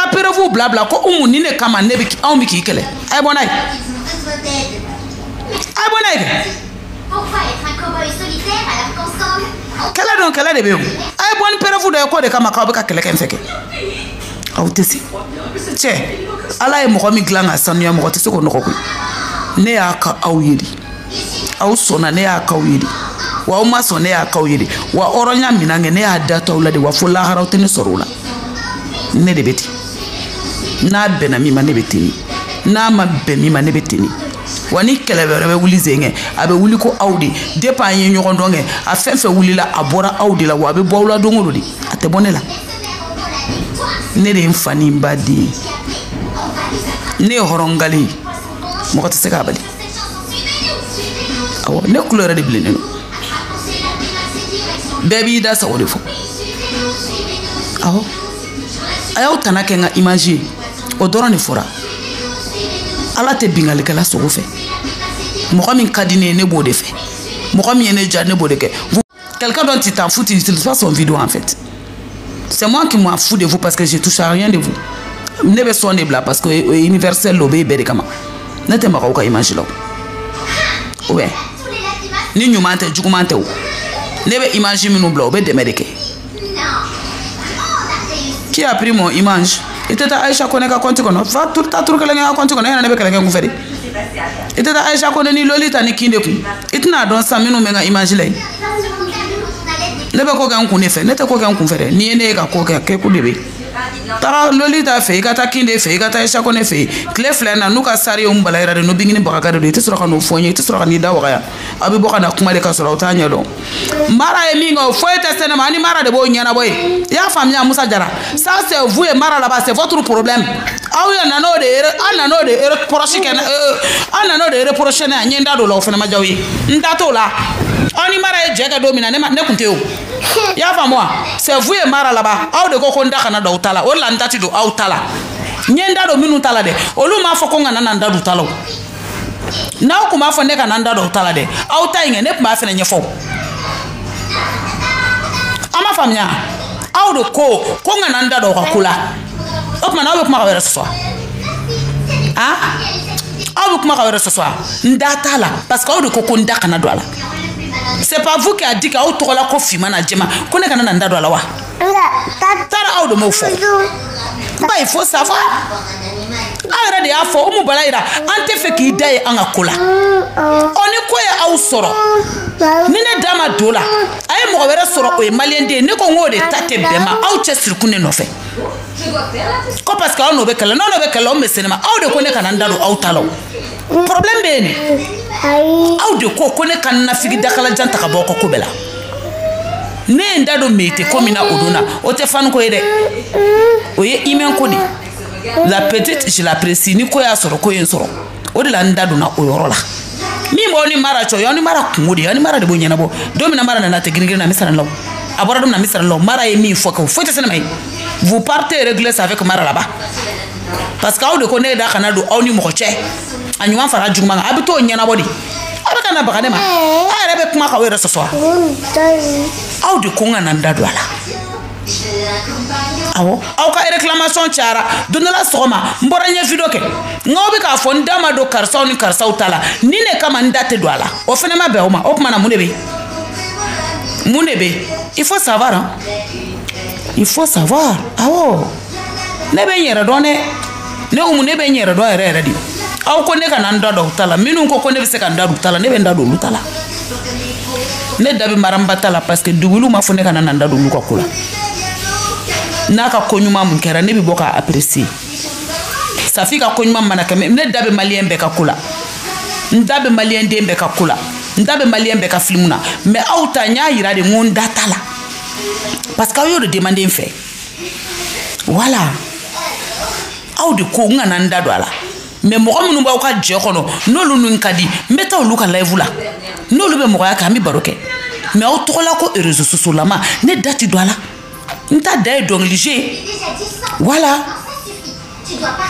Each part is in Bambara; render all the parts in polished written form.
taa preuve bila bila ko Umu ni ne kama ne bɛ anw bɛ k'i kɛlɛ. A ye bɔ n'a ye. A ye bɔ n'a ye kɛ. Kɛlɛ don kɛlɛ de bɛ yen. A ye bɔ ni preuve dɔ ye k'o de kama k'aw bɛ ka kɛlɛ kɛ n fɛ kɛ. Aw tɛ se. Cɛ Ala ye mɔgɔ min dilan ka sanuya mɔgɔ tɛ se k'o nɔgɔ koyi. Ne y'a ka aw ye de. Aw sɔnna ne y'a k'aw ye de. Wa aw ma sɔn ne y'a k'aw ye de. Wa hɔrɔnya minɛn kɛ ne y'a da t'aw la de wa fo lahara aw tɛ ne sɔrɔ o la. Ne de bɛ ten. N'a bɛnna min ma ne bɛ ten. N'a ma bɛn min ma ne bɛ ten. Wa ni kɛlɛ wɛrɛ bɛ wuli zen kɛ a bɛ wuli ko aw de. Depuis an ye ɲɔgɔn dɔn kɛ a fɛn fɛn wulila a bɔra aw de la wa a bɛ bɔ aw la don o don de. A tɛ bɔ ne la. Ne de ye n fa ni n ba den ye. Ne ye hɔrɔngale ye. Mɔgɔ tɛ se k'a bali. Awɔ ne kulo yɛrɛ de bilennen don. Bɛɛ b'i da sago de fɔ. Awɔ a y'aw tana kɛ n ka image ye. O dɔrɔn de fɔra. Ala tɛ bingalikɛla sogo fɛ. Mɔgɔ min ka di ne ye ne b'o de fɛ. Mɔgɔ min ye ne diya ne b'o de kɛ. Quelqu'un dont tu t'en fous, tu n'utilises pas son vidéo en fait. C'est moi qui m'en fous de vous parce que je touche à rien de vous. Ne bɛ sɔn de bila parce que universel o bɛ bɛɛ de kama. Ne tɛ maga aw ka image la o. Ou bien ni ɲuman tɛ juguman tɛ o. Ne bɛ image minnu bila o bɛ dɛmɛ de kɛ. Qui a pris mon image? I tɛ taa Aïcha Kone ka compte kɔnɔ. Fa taa turu kelen kɛ ka compte kɔnɔ e yɛrɛ ne bɛ kɛlɛ kɛ n kun fɛ de. I tɛ taa Aïcha Kone ni Lolita ni kin de kun. I tɛna dɔn sisan minnu bɛ n ka image la yen. Ne bɛ ko kɛ n kun de fɛ. Ne tɛ ko kɛ n kun fɛ dɛ. N'i ye ne ye ka ko kɛ kɛ ko de bɛ yen. Taga Lolita fɛ i ka taa kin de fɛ i ka taa Aïcha Kone fɛ yen. Tile fila in na n'u ka sari ye n bala yɛrɛ de n'o bingini bagaka de don i tɛ sɔrɔ ka n'o fɔ n ye i tɛ sɔrɔ ka n'i da wagaya. Aw bɛ bɔ ka na kuma de ka sɔrɔ aw t'a ɲɛdɔn. Mara ye min kɛ o foyi tɛ se ne ma ani Mara de b'o ɲɛnabɔ ye. I y'a faamuya Musa Jara. Ça c'est vous et Mara là-bas, c'est votre problème. Aw yɛrɛ nana o de an nana o de reproche kɛ an nana o de reproche ne n ye n da don o la o fana ma diya aw ye. N da t'o la. Aw ni Mara ye jɛ kɛ don min na ne kun tɛ yen o. I y'a faamu wa? C'est vous et Mara là-bas. Aw de ko ko n da kana don aw ta la. O de la n da ti don aw ta la. N ye n da don minnu ta la dɛ. Olu m'a fɔ ko n kana na n da don u ta la o. N'aw kun b'a fɔ ne kana n da don aw ta la dɛ. Aw ta in kɛ ne tun b'a fana ɲɛfɔ o. An ma faamuya. Aw de ko ko n kana n da don aw ka ko la. O tuma n'aw bɛ kuma k'aw yɛrɛ sɔsɔ. Han? Aw bɛ kuma k'aw yɛrɛ sɔsɔ. N da t'a la parce que aw de ko ko n da kana don a la. C'est pas vous qui a dit qu'aw tɔgɔ la ko finman na jɛman ko ne kana na n da don a la wa? Taara aw de m'o fɔ. Ba il faut savoir. Aw yɛrɛ de y'a fɔ Umu Balayira an tɛ fɛ k'i da ye an ka ko la. Ɔ ni ko ye aw sɔrɔ ni ne da ma don o la a ye mɔgɔ wɛrɛ sɔrɔ o ye maliyɛn den ye ne ko n k'o de ta tɛ bɛn ma aw cɛ sirikun ne nɔfɛ. Ko parce que aw n'o bɛ kɛlɛ n'aw n'o bɛ kɛlɛ o bɛ se ne ma aw de ko ne kana n da don aw ta la o. Problème bɛ yen de. Aw de ko ko ne ka nafigi dakalajan ta ka bɔ aw ka ko bɛɛ la. Ne ye n da don mérite ko min na o don na o tɛ fanu ko ye dɛ. O ye humain ko de. La petite je l'apprécie ni ko y'a sɔrɔ ko ye n sɔrɔ. O de la n da donna o yɔrɔ la. Min b'aw ni Mara cɛ o y'aw ni Mara kungo de ye aw ni Mara de b'o ɲɛnabɔ. Don min na Mara nana a tɛ girin-girin na n bɛ sara n la o. A bɔra don min na n bɛ sara n la o. Mara ye min fɔ kɛ o foyi tɛ se ne ma ye. Vous partez régler ça avec Mara là-bas. Parce que aw de ko ne da kana don aw ni mɔgɔ cɛ. A ɲuman fara juguman kan a bɛ t'o ɲɛnabɔ de. Aw bɛ ka na baga ne ma. Aw yɛrɛ bɛ kuma k'aw yɛrɛ sɔsɔ. Aw de ko n kana n da don a la. Awɔ aw ka réclamation cayara don dɔ la sɔgɔma n bɔra n ye vidéo kɛ n k'aw bɛ k'a fɔ n da ma don karisaw ni karisaw ta la ni ne kama n da tɛ don a la o fana ma bɛn o ma o tuma na mun de bɛ yen mun de bɛ yen il faut savoir hein il faut savoir awɔ ne bɛ n yɛrɛ dɔn dɛ ne Umu ne bɛ n yɛrɛ dɔn yɛrɛ yɛrɛ de aw ko ne kana n da don aw ta la minnu ko ko ne bɛ se ka n da don u ta la ne bɛ n da don olu ta la. Ne da bɛ Maramba ta la parce que dugukolo ma fɔ ne kana na n da don olu ka ko la. N'a ka ko ɲuman mun kɛra ne bɛ bɔ k'a apprécier. Safi ka ko ɲuman mana kɛ ne da bɛ maliyɛn bɛɛ ka ko la. N da bɛ maliyɛn den bɛɛ ka ko la. N da bɛ maliyɛn bɛɛ ka film na. Mais aw ta n y'a yira de n ko n da t'a la. Parce que aw y'o de demander n fɛ. Voilà. Aw de ko n kana n da don a la. Mais mɔgɔ minnu b'aw ka jɛ kɔnɔ n'olu nun ka di n bɛ taa olu ka live la. N'olu bɛ mɔgɔya kɛ an bɛ baro kɛ. Mais aw tɔgɔla ko réseaux sociaux lama ne da ti don a la. N ta da ye dɔnkili je. Voilà.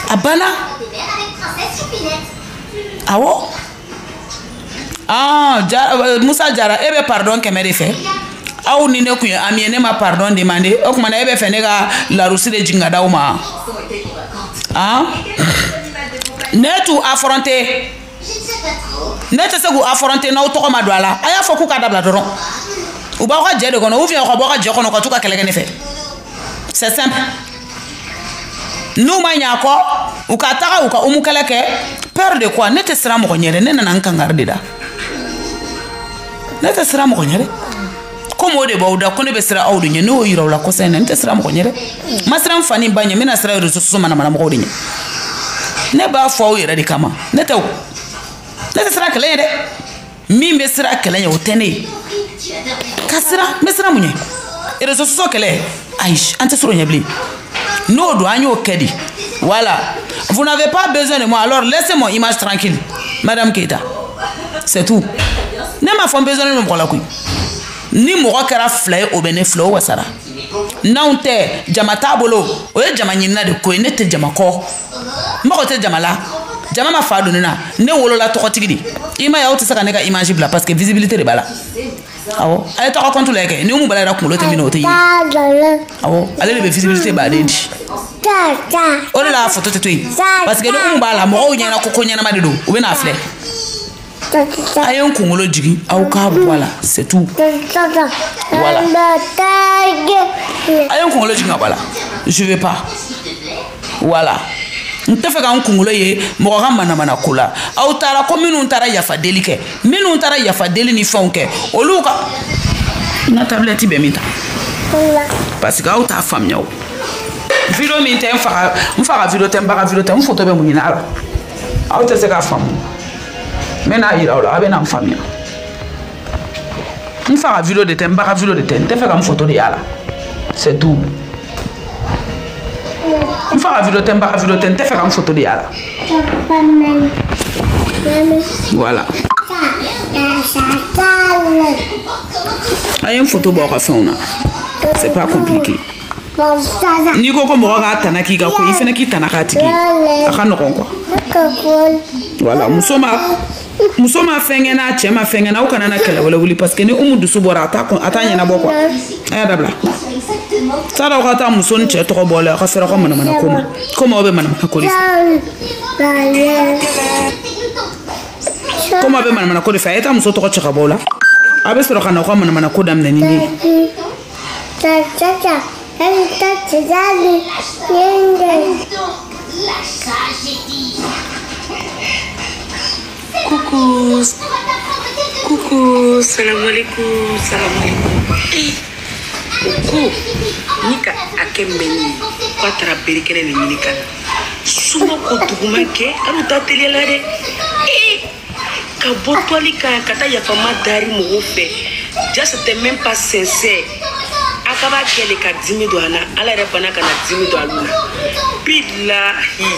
A banna. Awɔ. Ah, Musa Jara e bɛ pardon 100 de fɛ. Aw ni ne kun ye ami ye ne ma pardon demander. O tuma na e bɛ fɛ ne ka larusi de jigin ka d'aw ma. Ah ne t'u affronter, ne tɛ se k'u affronter n'aw tɔgɔ ma don a la. A y'a fɔ k'u ka dabila dɔrɔn, u b'aw ka jɛ de kɔnɔ, ou bien u ka bɔ aw ka jɛ kɔnɔ ka t'u ka kɛlɛ kɛ ne fɛ. C'est simple. N'u ma ɲɛ a kɔ, u ka taga u ka umu kɛlɛ kɛ. Peur de quoi? Ne tɛ siran mɔgɔ ɲɛ dɛ, ne nana n kangari de da. Ne tɛ siran mɔgɔ ɲɛ dɛ. Komi o de b'aw da ko ne bɛ siran aw de ɲɛ, ne y'o yira aw la kɔsa in na, ne tɛ siran mɔgɔ ɲɛ dɛ. N ma siran n fa ni n ba ɲɛ, n bɛna siran réseaux sociaux manamana mɔgɔw de ɲɛ. Ne b'a fɔ aw yɛrɛ de kama, ne tɛ o. Ne tɛ siran kɛlɛ ɲɛ dɛ. Min bɛ siran kɛlɛ ɲɛ, o tɛ ne ye. Ka siran, n bɛ siran mun ɲɛ? Réseaux sociaux kɛlɛ, ayi, an tɛ siran o ɲɛ bilen. N'o don, an y'o kɛ de. Voilà. Vous n'avez pas besoin de moi, alors laissez mon image tranquille, Madame Keita. C'est tout. Ne m'a fɔ n besoin de mɔgɔ la koyi. Ni mɔgɔ kɛra fila ye, o bɛ ne filɛ, o wasara. N'anw tɛ, jama t'a bolo, o ye jama ɲinina de ko ye. Ne tɛ jama kɔ, n mago tɛ jama la. Jama ma fa don ne na, ne wolola tɔgɔtigi de. I ma ye, aw tɛ se ka ne ka image bila parce que visibilité de b'a la. Awɔ, a ye tɔgɔ compte lajɛ kɛ, ni mun b'a la yɛrɛ kunkolo tɛ min na, o tɛ ye. Awɔ, ale de bɛ visibilité baden di. O de la photo tɛ to yen, parce que ni mun b'a la, mɔgɔw ɲɛna ko ko ɲɛnama de don, u bɛ n'a filɛ. A ye n kunkolo jigin, aw k'a bɔ a la, c'est tout. Voilà. A ye n kunkolo jigin ka bɔ a la. Je veux pas. Voilà. N tɛ fɛ ka n kunkolo ye mɔgɔ ka manamana ko la. Aw taara ko minnu taara yafa deli kɛ, minnu taara yafa deli ni fɛnw kɛ, olu ka n ka tablette bɛ min ta, parce que aw t'a faamuya o. Vidéo min tɛ n faga, n faga vidéo tɛ, n ba ka vidéo tɛ, n photo bɛ mun ɲini a la? Aw tɛ se k'a faamu. N bɛ n'a yira aw la, aw bɛ na n faamuya. N faga vidéo de tɛ, n ba ka vidéo de tɛ, n tɛ fɛ ka n photo de y'a la. C'est tout. N faga vidéo tɛ, n ba ka vidéo tɛ, n tɛ fɛ ka n photo de y'a la. Voilà. A ye n photo bɔ aw ka fɛnw na. C'est pas compliqué. N'i ko ko mɔgɔ k'a tana k'i ka ko, i fana k'i tana k'a tigi ye. A ka nɔgɔn quoi. Voilà, muso ma fɛn kɛ n'a cɛ ma fɛn kɛ n'a, aw kana na kɛlɛ wɛrɛ wuli, parce que ni Umu dusu bɔra, a t'a ɲɛnabɔ quoi. A y'a dabila. Sani aw ka taa muso ni cɛ tɔgɔ bɔ la, aw ka fɛɛrɛ aw ka manamana ko ma. Komi aw bɛ manamana ko de fɛ. Komi aw bɛ manamana ko de fɛ, a ye taa muso tɔgɔ cɛ ka bɔ o la. A bɛ sɔrɔ ka na aw ka manamana ko daminɛ ni ne ye. Coucou, coucou, salam alaikum, salam alaikum. Eh, ko ni ka akɛ mɛnni k'a taara bere kɛnɛ de ɲini ka na. Suma ko duguma kɛ, an ta teliya la dɛ. Eh, ka bɔ toile kan ka taa yafama dari mɔgɔw fɛ. Ja, c'était même pas sincère. A ka b'a kɛ de ka dimi don a na. Ala yɛrɛ banna ka na dimi don a la. Bilahi.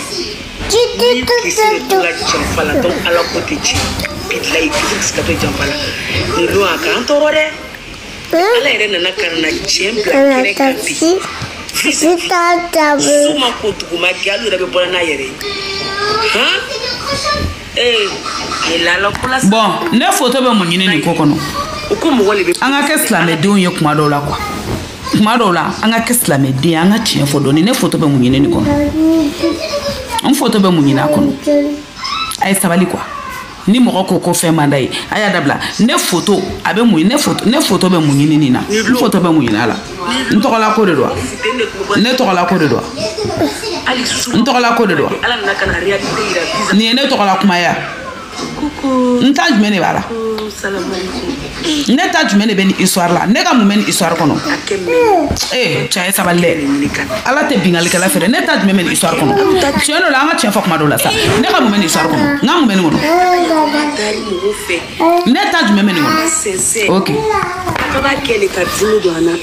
Ni kisi de to la janfa la, donc Ala ko tɛ tiɲɛ. Bilahi, kisi bɛ se ka to janfa la. Nin don a k'an tɔɔrɔ dɛ. Ala yɛrɛ nana ka na tiɲɛ bila kɛnɛ kan bi. Suma ko duguma kɛ, hali yɛrɛ bɛ bɔra n'a yɛrɛ ye. Han? Ee, nin lala ko la. Bon, ne photo bɛ mun ɲini nin ko kɔnɔ? O ko mɔgɔ de bɛ. An ka kɛ silamɛdenw ye kuma dɔw la quoi. Kuma dɔw la, an ka kɛ silamɛden ye, an ka tiɲɛ fɔ dɔɔni. Ne photo bɛ mun ɲini nin kɔnɔ? N photo bɛ mun ɲini a kɔnɔ? A ye sabali quoi. Ni mɔgɔ ko ko fɛn man d'a ye, a y'a dabila. Ne photo a bɛ mun, ne photo bɛ mun ɲini nin na? N photo bɛ mun ɲini a la? N tɔgɔla ko de don wa? Ne tɔgɔla ko de don wa? N tɔgɔla ko de don wa? Nin ye ne tɔgɔla kuma ye wa? N ta jumɛn de b'a la? Ne ta jumɛn de bɛ nin histoire la? Ne ka mun bɛ nin histoire kɔnɔ? Ee, cɛ ye sabali dɛ. Ala tɛ bingalikɛla fɛ dɛ. Ne ta jumɛn bɛ nin histoire kɔnɔ? Tiɲɛ dɔ la, an ka tiɲɛ fɔ kuma dɔw la sa. Ne ka mun bɛ nin histoire kɔnɔ? N ka mun bɛ nin kɔnɔ? Ne ta jumɛn bɛ nin kɔnɔ? Ok.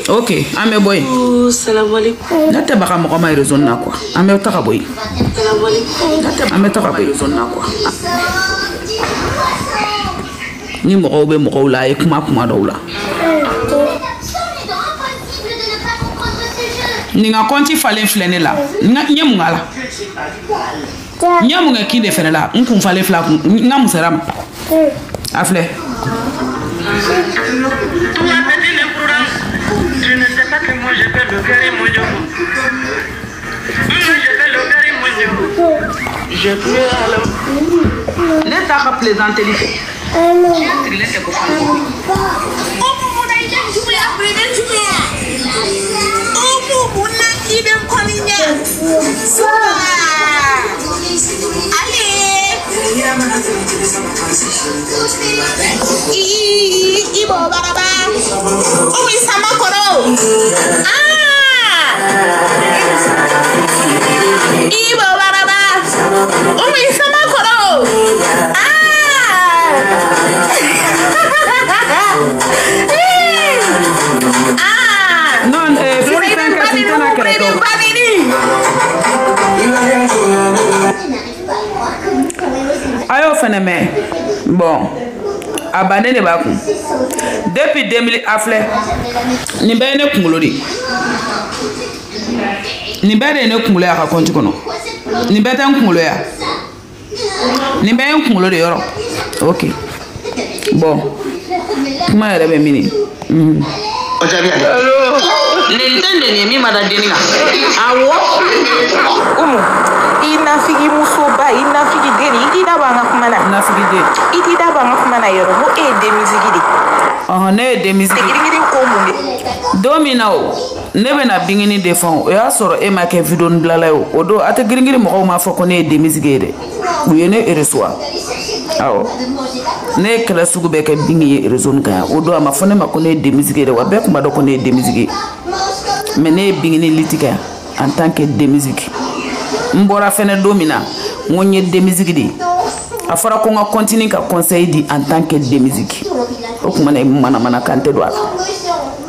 Ok, an bɛ bɔ yen. Ne tɛ baga mɔgɔ ma réseau na quoi. An bɛ taga bɔ yen. An bɛ taga bɔ yen réseau na quoi. Ni mɔgɔw bɛ mɔgɔw la, a ye kuma kuma dɔw la. Nin ka kɔnti falen filɛ ne la. N ye mun k'a la? N ye mun kɛ kin de fɛnɛ la? N kun falen filɛ kun, n ka musara ma. A filɛ. Je ne t'a ka plaisanterie fɛ. Sigilen tɛ ko fan. Non, a y'o fɛnɛ mɛn. Bon, a bannen de b'a kun depuis 2000. A filɛ, nin bɛɛ ye ne kunkolo de ye, nin bɛɛ de ye ne kunkolo ye a ka compte kɔnɔ. Nin bɛɛ tɛ n kunkolo ye, nin bɛɛ ye n kunkolo de yɔrɔ. Ok, bon, kuma yɛrɛ bɛ min ye. Nin tɛ nin ye min ma da denni kan. Awɔ. Umu, i nafigi musoba, i nafigi den, i t'i da bɔ an ka kuma na. Nafigi den. I t'i da bɔ an ka kuma na yɔrɔ, n ko e ye denmisigi de. Ɔhɔn, ne ye denmisigi. Girin-girin ko mun de? Don min na o, ne bɛna bingini de fɔ, o y'a sɔrɔ e ma kɛ vidéo bilala ye o. O don a tɛ girin-girin mɔgɔw m'a fɔ ko ne ye denmisigi ye dɛ. U ye ne reçoit. Awɔ. Ne ye kɛlɛ sugu bɛɛ kɛ bingi ye réseau nin kan yan. O don a ma fɔ ne ma ko ne ye denmisigi ye dɛ, wa bɛɛ tun b'a dɔn ko ne ye denmisigi ye. Mais ne ye bingini liti kɛ en tant que denmisigi. N bɔra fɛnɛ don min na, n ko n ye denmisigi de ye. A fɔra ko n ka continuer ka conseil di en tant que denmisigi. O tuma na manamana kan tɛ don a la.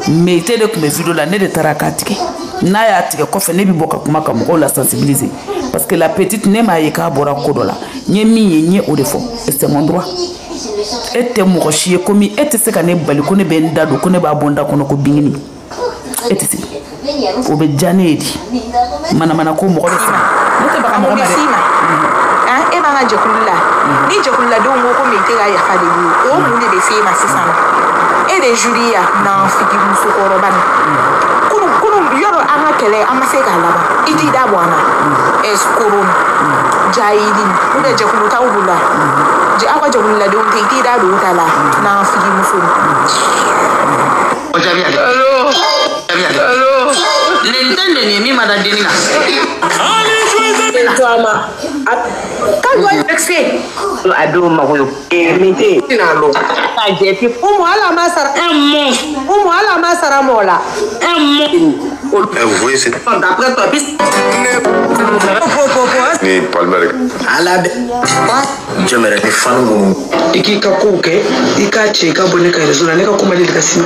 Meyite de tun bɛ vidéo la, ne de taara k'a tigɛ. N'a y'a tigɛ kɔfɛ, ne bɛ bɔ ka kuma ka mɔgɔw la sensibiliser. Parce que la petite, ne m'a ye k'a bɔra ko dɔ la. N ye min ye, n ye o de fɔ. Et c'est mon droit. E tɛ mɔgɔ si ye komi e tɛ se ka ne bali ko ne bɛ n da don ko ne b'a bɔ n da kɔnɔ ko bingini. E tɛ se. O bɛ diya ne ye di. Manamana ko mɔgɔ bɛ siran. Ne tɛ baga mɔgɔ ma dɛ. E b'an ka jɛkulu la. Ni jɛkululadenw ko ko Meyite ka yafa de bolo, o mun de bɛ se e ma sisan nɔ? E de juri ya nafigi musokɔrɔba nin. Kunu yɔrɔ an ka kɛlɛ an ma se k'a laban. I t'i da bɔ an na. Escroc jahili ou bien jɛkulu t'aw bolo la. Aw ka jɛkululadenw tɛ i t'i da don u ta la nafigi muso. Nin tɛ nin ye min ma da denni kan. A dɔw mago ye min tɛ yen. Ka jɛ Umu ala ma sara. Umu ala ma sara mɔgɔ la. D'après toi, ni Palmer. Ala bɛ. Jɛmɛrɛ ni fanu minnu. I k'i ka kow kɛ, i k'a cɛ i ka bɔ ne ka réseau la, ne ka kuma deli ka sini.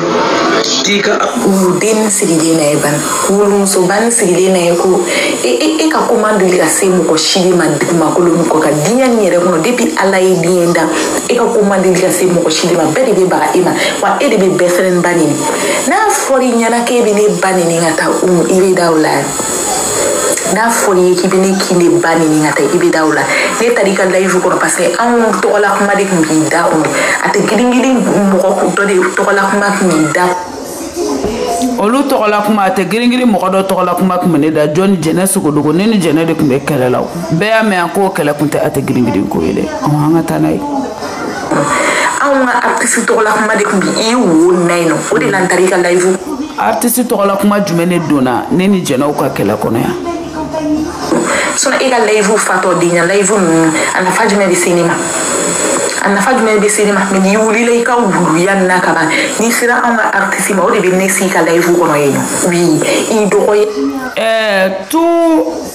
T'i ka. Wuluden sigilen na ye ban, wulumusoba sigilen na ye ko e ka ko man deli ka se mɔgɔ si de ma dugumakolo min kɔ kan diɲɛ nin yɛrɛ kɔnɔ depuis Ala ye diɲɛ da, e ka ko man deli ka se mɔgɔ si de ma, bɛɛ de bɛ baga e ma, wa e de bɛ bɛɛ fɛnɛ ba neni. N'a fɔra i ɲɛna k'e bɛ ne ba neni ka taa Umu, i bɛ da o la. N'a fɔra i ye k'i bɛ ne kin de ba neni ka taa, i bɛ da o la. Ne taara i ka live kɔnɔ parce que anw tɔgɔla kuma de tun b'i da kɔnɔ, a tɛ girin-girin mɔgɔ dɔ de tɔgɔla kuma tun b'i da. Olu tɔgɔla kuma a tɛ girin-girin mɔgɔ dɔ tɔgɔla kuma tun bɛ ne da. Jɔn Jɛnɛ Sogodogo, ne ni Jɛnɛ de tun bɛ kɛlɛ la o. Bɛɛ y'a mɛn ko kɛlɛ tun tɛ a tɛ girin-girin ko ye dɛ. Ɔn, an ka taa n'a ye. Anw ka artiste tɔgɔla kuma de tun bɛ i wo na yen nɔ, o de la n taara i ka live. Artiste tɔgɔla kuma jumɛn de donna ne ni Jɛnɛw ka kɛlɛ kɔnɔ yan? Sinon e ka live fatɔ den ya live ninnu, a nafa jumɛn bɛ se ne ma? A nafa jumɛn bɛ se ne ma? Mais n'i wulila i ka wuluya nin na ka ban, n'i sera anw ka artiste ma, o de bɛ ne sigi ka live kɔnɔ yen nɔ. Oui, i dɔgɔ.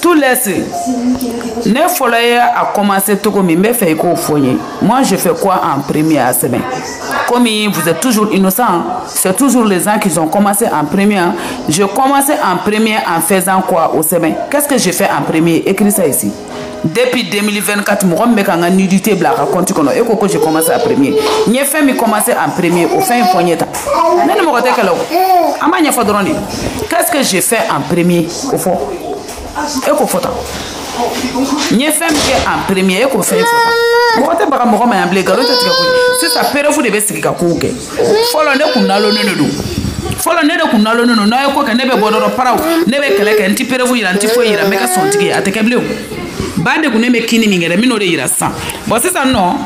Tout laisse. Ne fɔlɔ ye a commencé cogo min, n bɛ fɛ i k'o fɔ n ye. Moi, je fais quoi en premier à sɛbɛn? Comme vous êtes toujours innocent, c'est toujours les gens qui ont commencé en premier. Je commençais en premier en faisant quoi au sɛbɛn? Qu'est-ce que je fais en premier? Écris ça ici. Depuis 2024, mɔgɔ min bɛ ka n ka nudité bila a ka compte kɔnɔ, e ko ko je commence en premier. N ye fɛn min commencé en premier, o fɛn in fɔ n ye tan. Ne ni mɔgɔ tɛ kɛlɛ o. An b'a ɲɛfɔ dɔrɔn de. Qu'est-ce que je fais en premier? O fɔ. E k'o fɔ tan. N ye fɛn min kɛ en premier, e k'o fɛn fɔ tan. Mɔgɔ tɛ baga mɔgɔ ma yan bilen, nkalon tɛ tigɛ koyi. Sisan preuve de bɛ sigi ka kow kɛ. Fɔlɔ ne kun nalonnen de don. Fɔlɔ ne de kun nalonnen don. N'a ye ko kɛ, ne bɛ bɔ dɔrɔn paraw. Ne bɛ kɛlɛ kɛ, n ti preuve yira, n ti foyi yira, n bɛ kɛ sɔntigi ye. A tɛ kɛ bilen o. Ba degunnen bɛ kini min kɛ dɛ, n bɛn'o de yira sisan. Bon sisan nɔ,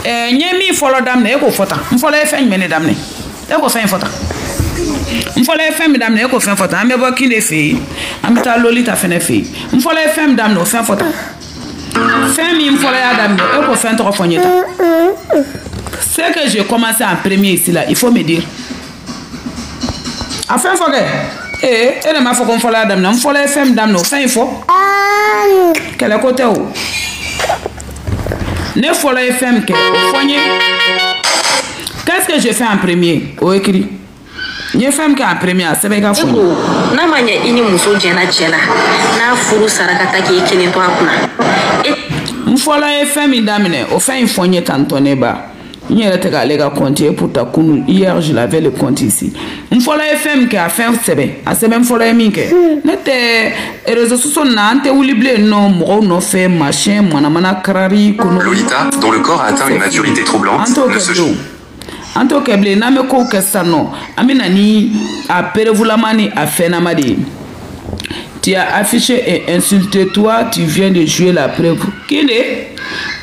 n ye min fɔlɔ daminɛ, e k'o fɔ tan. N fɔlɔ ye fɛn jumɛn de daminɛ? E k'o fɛn in fɔ tan. N fɔlɔ ye fɛn min daminɛ, e k'o fɛn fɔ tan. An bɛ bɔ kin de fɛ yen, an bɛ taa Lolita fɛnɛ fɛ yen. N fɔlɔ ye fɛn min daminɛ, o fɛn fɔ tan. Fɛn min fɔlɔ y'a daminɛ, e k'o fɛn tɔgɔ fɔ n ye tan. Ce que j'ai commencé en premier ici là, il faut me dire. A fɛn fɔ kɛ. Ee, e de m'a fɔ ko n fɔlɔ y'a daminɛ. N fɔlɔ ye fɛn min daminɛ, o fɛn in fɔ. Kɛlɛko tɛ o. Ne fɔlɔ ye fɛn min kɛ, o fɔ n ye. Qu'est-ce que j'ai fait en premier? O écrit. N ye fɛn min kɛ en premier, a sɛbɛn i ka fɔ n ye. E ko n'a ma ɲɛ i ni muso jɛnna cɛ la, n'a furu sara ka taa k'e kelen to a kunna. N fɔlɔ ye fɛn min daminɛ, o fɛn in fɔ n ye tantɔ ne ba. N yɛrɛ tɛ k'ale ka compte ye, pourtant kunu hier je l'avais le compte ici. N fɔlɔ ye fɛn min kɛ, a fɛn sɛbɛn, a sɛbɛn n fɔlɔ ye min kɛ. Ne tɛ réseaux sociaux na, an tɛ wuli bilen nɔ mɔgɔw nɔfɛ machin manamana karari kɔnɔ. Lolita, dont le corps a atteint une maturité troublante, An t'o ne kɛ se bilen o. An t'o kɛ bilen, n'an bɛ kow kɛ sisan nɔ, an bɛ na ni a perevulama ni a fɛnnama de ye. Tu as affiché et insulté toi, tu viens de jouer la preuve. Kinde,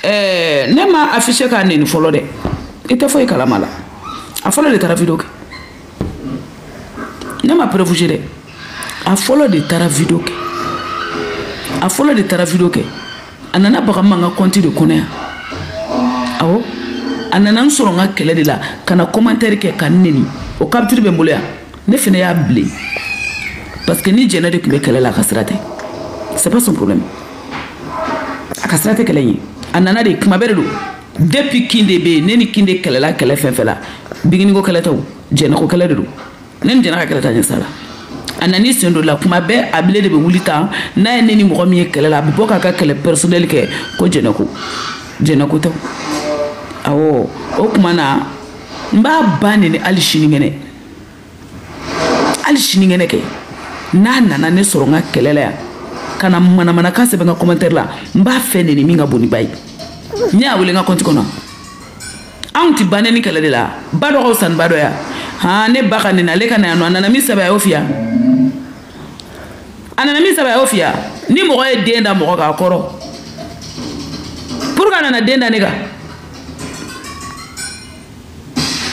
ne ma affiché k'a neni fɔlɔ dɛ. I tɛ foyi kalama la. A fɔlɔ de taara vidéo kɛ. Ne ma preuve jouer dɛ. A fɔlɔ de taara vidéo kɛ. A fɔlɔ de taara vidéo kɛ. A nana baga n ma n ka compte de kɔnɔ yan. Awɔ. A nana n sɔrɔ n ka kɛlɛ de la ka na commentaire kɛ ka n neni. O capture bɛ n bolo yan. Ne fɛnɛ y'a bilen. Parce que ni jɛnɛ de tun bɛ kɛlɛ la, a ka sira tɛ. C'est pas son problème. A ka sira tɛ kɛlɛ in ye. A nana de kuma bɛɛ de don. Depuis Kinde bɛ yen, ne ni Kinde kɛlɛla kɛlɛ fɛn fɛn la, biginiko kɛlɛ tɛ o, jɛnɛko kɛlɛ de don. Ne ni jɛnɛ ka kɛlɛ t'a ɲɛ sira la. A nan'i sen don la, kuma bɛɛ a bile de bɛ wuli tan, n'a ye ne ni mɔgɔ min ye kɛlɛ la, a bɛ bɔ k'a ka kɛlɛ personnel kɛ ko jɛnɛko. Jɛnɛko tɛ o. Awɔ, o tuma na n b'a ba neni hali sinikɛnɛ. Hali sinikɛnɛ kɛ. N'a nana ne sɔrɔ n ka kɛlɛ la yan, ka na manamanakan sɛbɛn n ka commentaire la, n b'a fɛ neni min ka bon ni ba ye. Ne y'a wele n ka compte kɔnɔ. Anw ti ban ni kɛlɛ de la. Ba dɔ ka fisa ni ba dɔ ye. Han, ne ba ka neni, ale ka na yan nɔ, a nana min sɛbɛn a y'o f'i ye. A nana min sɛbɛn a y'o f'i ye. Ni mɔgɔ ye den da mɔgɔ kan, a kɔrɔ. Pourquoi a nana den da ne kan?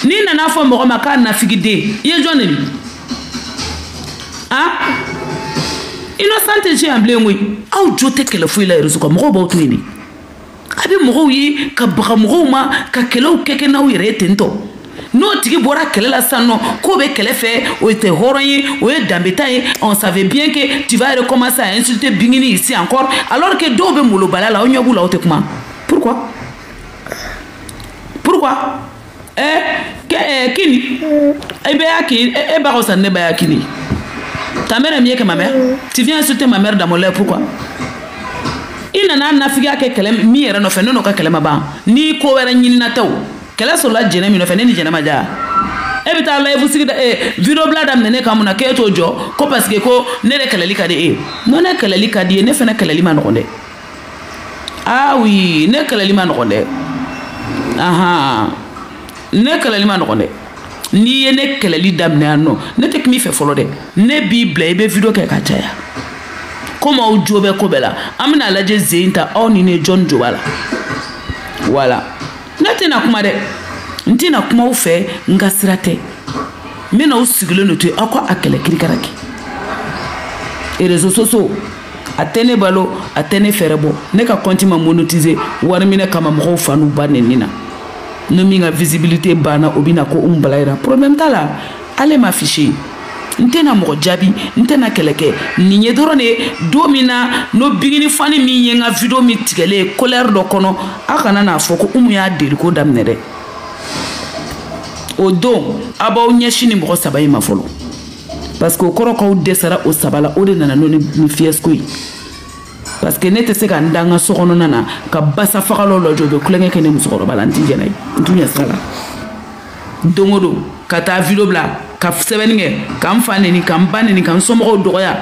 N'i nana fɔ mɔgɔ ma k'a nafigi den, i ye jɔn neni? Ah? Innocent tɛ yan bilen koyi. Aw jo tɛ kɛlɛ foyi la réseau kan, mɔgɔw b'aw to yen de. A bɛ mɔgɔw ye ka baga mɔgɔw ma ka kɛlɛw kɛ kɛ n'aw yɛrɛ ye ten tɔ. N'o tigi bɔra kɛlɛ la sisan nɔ, k'o bɛ kɛlɛ fɛ, o tɛ hɔrɔn ye, o ye danbeta ye. On savait bien que tu vas recommencer à insulter Bingini ici encore, alors que dɔw bɛ molobaliya la, aw ɲɛ b'u la, aw tɛ kuma. Pourquoi? Pourquoi? Kini, e bɛ y'a kini, e ba ka fisa ni ne ba y'a kini. Ta mère est mieux que ma mère. Tu viens insulter ma mère dans mon lait, pourquoi? I nana nafigiya kɛ kɛlɛ min yɛrɛ nɔfɛ, ne n'o ka kɛlɛ ma ban. Ni ko wɛrɛ ɲinina tɛ o. Kɛlɛ sɔrɔla jɛnɛ min nɔfɛ, ne ni jɛnɛ ma diya. E bɛ taa live sigi da, vidéo bila daminɛ ne kan mun na k'e t'o jɔ ko parce que ko ne de kɛlɛli ka di e ye. Non, ne kɛlɛli ka di ye, ne fɛnɛ kɛlɛli ma nɔgɔn dɛ. Ah oui, ne kɛlɛli ma nɔgɔn dɛ. Ahan. Ne kɛlɛli ma nɔgɔn dɛ. N'i ye ne kɛlɛli daminɛ yan nɔ, ne tɛ kuma i fɛ fɔlɔ dɛ. Ne b'i bila i bɛ vidéo kɛ ka caya. Komi aw jo bɛ ko bɛɛ la, an bɛna lajɛ zen ta aw ni ne jɔn jo b'a la. Voilà. Ne tɛna kuma dɛ. N tɛna kuma aw fɛ, n ka sira tɛ. N bɛna aw sigilen de to yen, aw ka a kɛlɛ kirikara kɛ. Réseaux sociaux, a tɛ ne balo, a tɛ ne fɛɛrɛ bɔ. Ne ka compte ma monétiser wari minɛ kama mɔgɔw fa n'u ba nɛni na. Ni min ka visibilité banna, o bɛna ko n bala yira. Problème t'a la, ale ma affiché. N tɛna mɔgɔ jaabi, n tɛna kɛlɛ kɛ. Nin ye dɔrɔn de don min na n'o bigini fani min ye n ka vidéo min tigɛlen ye colère dɔ kɔnɔ, aw kana n'a fɔ ko Umu y'a deli ko daminɛ dɛ. O don aw b'aw ɲɛsin ni mɔgɔ saba in ma fɔlɔ. Parce que o kɔrɔ k'aw dɛsɛra o saba la, o de nana n'o ni fiasco ye. Parce que ne tɛ se ka n da n ka so kɔnɔna na ka basa fagalaw lajɔ, u bɛ kulonkɛ kɛ ne musokɔrɔba la, n t'i jɛn'a ye, n t'u ɲɛ sira la. Don o don ka taa vidéo bila, ka sɛbɛnni kɛ, ka n fa neni, ka n ba neni, ka n somɔgɔw dɔgɔya,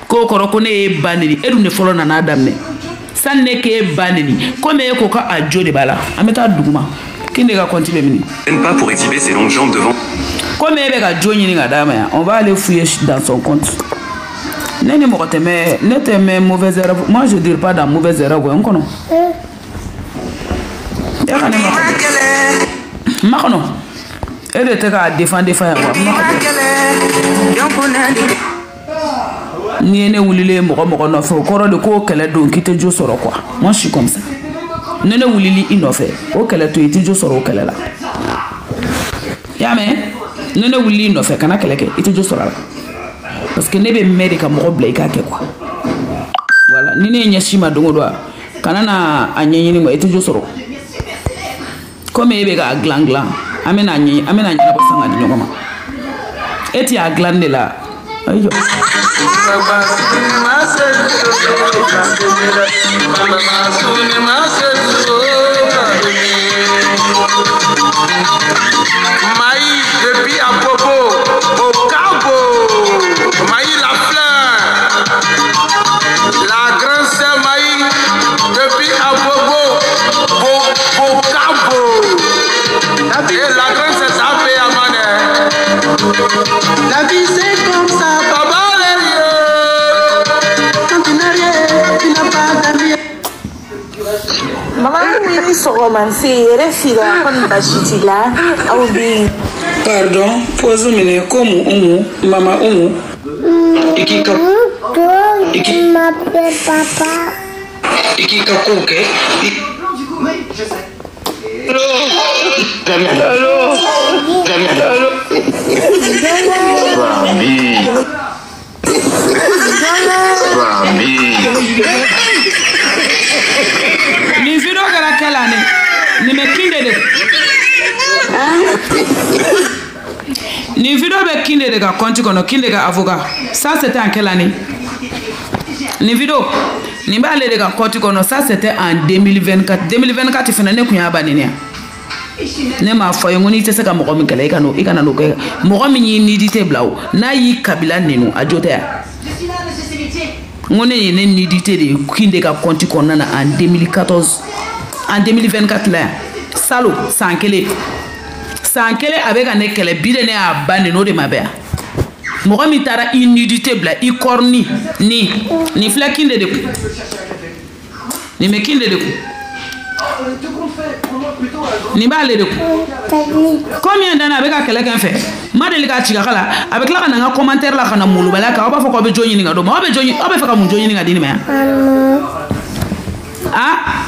k'o kɔrɔ ko ne ye ba neni, e dun de fɔlɔ nana daminɛ. Sani ne k'e ba neni, komi e ko k'a jo de b'a la, an bɛ taa duguma. Kinde ka compte bɛ mini? Gêne pas pour exhiber ses longues jambes devant. Komi e bɛ ka jo ɲini ka d'a ma yan, on va aller fouiller dans son compte. Ne ni mɔgɔ tɛ mɛn, ne tɛ mɛn mauvaise erreur. Moi je dure pas dans mauvaise erreur n kɔnɔ. E ka ne makɔnɔ. Makɔnɔ. E de tɛ k'a défend yan wa? Makɔnɔ. N'i ye ne wulilen mɔgɔ mɔgɔ nɔfɛ, o kɔrɔ de k'o kɛlɛ don k'i tɛ jo sɔrɔ quoi. Moi je suis comme ça. Ne ne wulili i nɔfɛ, o kɛlɛ to i tɛ jo sɔrɔ o kɛlɛ la. I y'a mɛn? Ne ne wulili i nɔfɛ, kana kɛlɛ kɛ, i tɛ jo sɔrɔ a la. Parce que ne bɛ mɛn de ka mɔgɔ bila i k'a kɛ quoi. Voilà, ni ne ye ɲɛsin ma don o don a, kana na a ɲɛɲini quoi, i tɛ jo sɔrɔ. Komi e bɛ k'a dilan dilan, an bɛna ɲɛ, an bɛna ɲɛnabɔ sisan ka di ɲɔgɔn ma. E ti a dilan de la. Ayi jɔ. Maï depuis Abobo au Cabo. Maï la fleur. La grande sœur Maï depuis Abobo au Cabo. Et la grande sœur ça fait Amane. La vie c'est comme ça. Baba les lieux. Quand tu n'as rien, tu n'as pas d'amis. Mama ni sɔgɔma n se yɛrɛ fira kɔni baasi t'i la aw bɛ yen. Pardon, pose minɛ ko mu Umu, mama Umu. I k'i ka i k'i papa. I k'i ka kow kɛ. Allo. Allo. Famille. Famille. Nin video kɛra kɛ la ne nin bɛ Kinde de nin video bɛ Kinde de ka compte kɔnɔ, Kinde ka avocat. Ça c'était en quelle année? Nin video nin b'ale de ka compte kɔnɔ, ça c'était en 2024. 2024 fana ne kun y'a ba nin ya. Ne m'a fɔ ye n ko n'i tɛ se ka mɔgɔ min kɛlɛ, i kana n'o kɛ. Mɔgɔ min y'i nudité bila o, n'a y'i kabila nenu, a jo tɛ yan. N ko ne ye ne nudité de ye Kinde ka compte kɔnɔna na en 2014, en 2024 la yan. Salo san kelen, san kelen a bɛ ka ne kɛlɛ bi de, ne y'a ba neni, o de ma bɛn yan. Mɔgɔ min taara i nudité bila i kɔrɔni ni nin filɛ Kinde de kun, nin bɛ Kinde de kun, nin b'ale de kun. Combien d'années a bɛ ka kɛlɛ kɛ n fɛ? N ma deli k'a ci ka kala. A bɛ tila ka na n ka commentaire la ka na molobaliya kan. Aw b'a fɔ k'aw bɛ jo ɲini ka d'o ma, aw bɛ jo ɲini, aw bɛ fɛ ka mun jo ɲini ka di nin ma yan? Ah,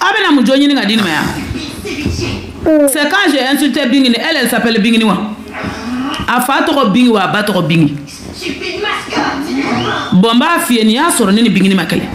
aw bɛna mun jo ɲini ka di nin ma yan? C'est quand j'ai insulté Bingini, elle, elle s'appelle Bingini wa? A fa tɔgɔ Bingi wa, a ba tɔgɔ Bingi. Bon, n b'a f'i ye, nin y'a sɔrɔ ne ni Bingini ma kɛlɛ.